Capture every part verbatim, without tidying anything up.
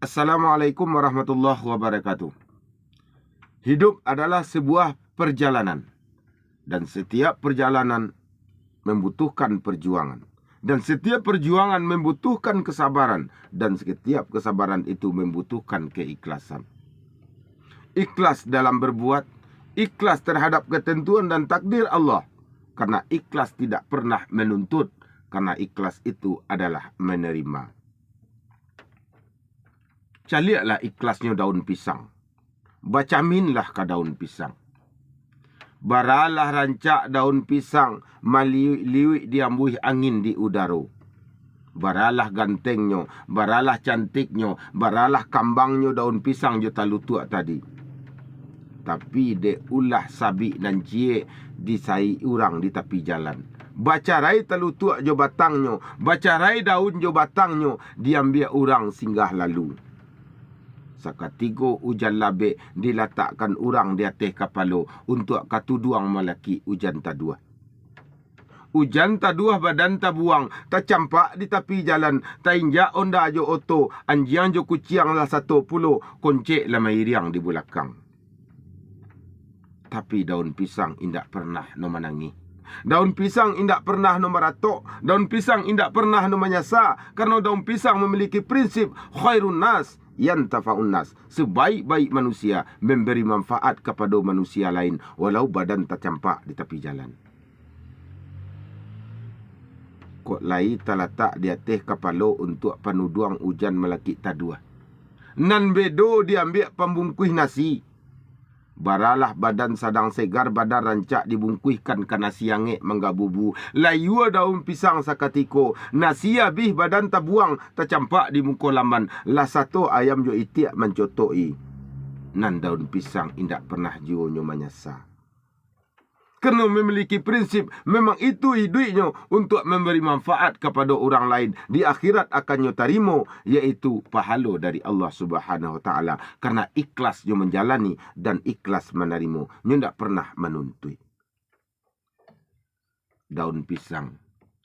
Assalamualaikum warahmatullahi wabarakatuh. Hidup adalah sebuah perjalanan, dan setiap perjalanan membutuhkan perjuangan, dan setiap perjuangan membutuhkan kesabaran, dan setiap kesabaran itu membutuhkan keikhlasan. Ikhlas dalam berbuat, ikhlas terhadap ketentuan dan takdir Allah, karena ikhlas tidak pernah menuntut, karena ikhlas itu adalah menerima. Caliaklah ikhlasnyo daun pisang. Bacaminlah ka daun pisang. Baralah rancak daun pisang, maliuik-liuik diambuih angin di udaro. Baralah gantengnyo, baralah cantiknyo, baralah kambangnyo daun pisang jo talutuak tadi. Tapi dek ulah sabik nan ciek, disayik urang di tapi jalan. Bacarai talutuak jo batangnyo, bacarai daun jo batangnyo, diambiak urang singgah lalu. Sakatiko ujan labek dilatakkan urang di ateh kapalo untuak ka tuduang malakik ujan taduah. Ujan taduah badan tabuang, tacampak di tapi jalan, tainjak onda jo oto, anjiang jo kuciang lah sato pulo, koncek lah mairiang di bulakang. Tapi daun pisang indak pernah no manangih. Daun pisang indak pernah no maratok, daun pisang indak pernah no manyasa, karano daun pisang mamiliki prinsip khairun nas yanfa'un nas, sebaik-baik manusia memberi manfaat kapado manusia lain, walau badan tacampak di tapi jalan. Kok lai talatak di ateh kapalo untuak panuduang ujan malakik taduah. Nan bedo diambiak pambungkuih nasi. Baralah badan sadang segar, badan rancak dibungkuihkan ka nasi angek manggabubu. Layua daun pisang sakatiko, nasi abih badan tabuang, tacampak di muko laman, lah sato ayam jo itiak mancotok-i. Nan daun pisang indak pernah juo nyo manyasa. Karano mamiliki prinsip, memang itu iduiknyo untuak mambari manfaat kapado urang lain, di akhirat akan nyo tarimo, yaitu pahalo dari Allah Subhanahu wa Ta'ala, karano ikhlas nyo manjalani dan ikhlas manarimo, nyo ndak pernah manuntuik. Daun pisang.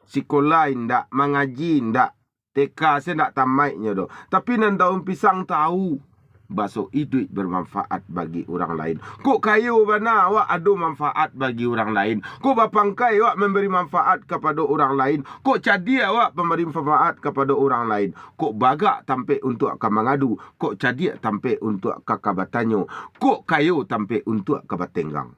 Sikola indak, mangaji indak, T K se ndak tamaiknyo doh. Tapi nan daun pisang tahu, baso iduik bermanfaat bagi urang lain. Kok kayo bana awak ado manfaat bagi urang lain. Kok bapangkai awak mambari manfaat kapado urang lain. Kok cadiak awak mambari manfaat kapado urang lain. Kok bagak tampek untuak ka mangadu. Kok cadiak tampek untuak ka, ka batanyo. Kok kayo tampek untuak ka batenggang.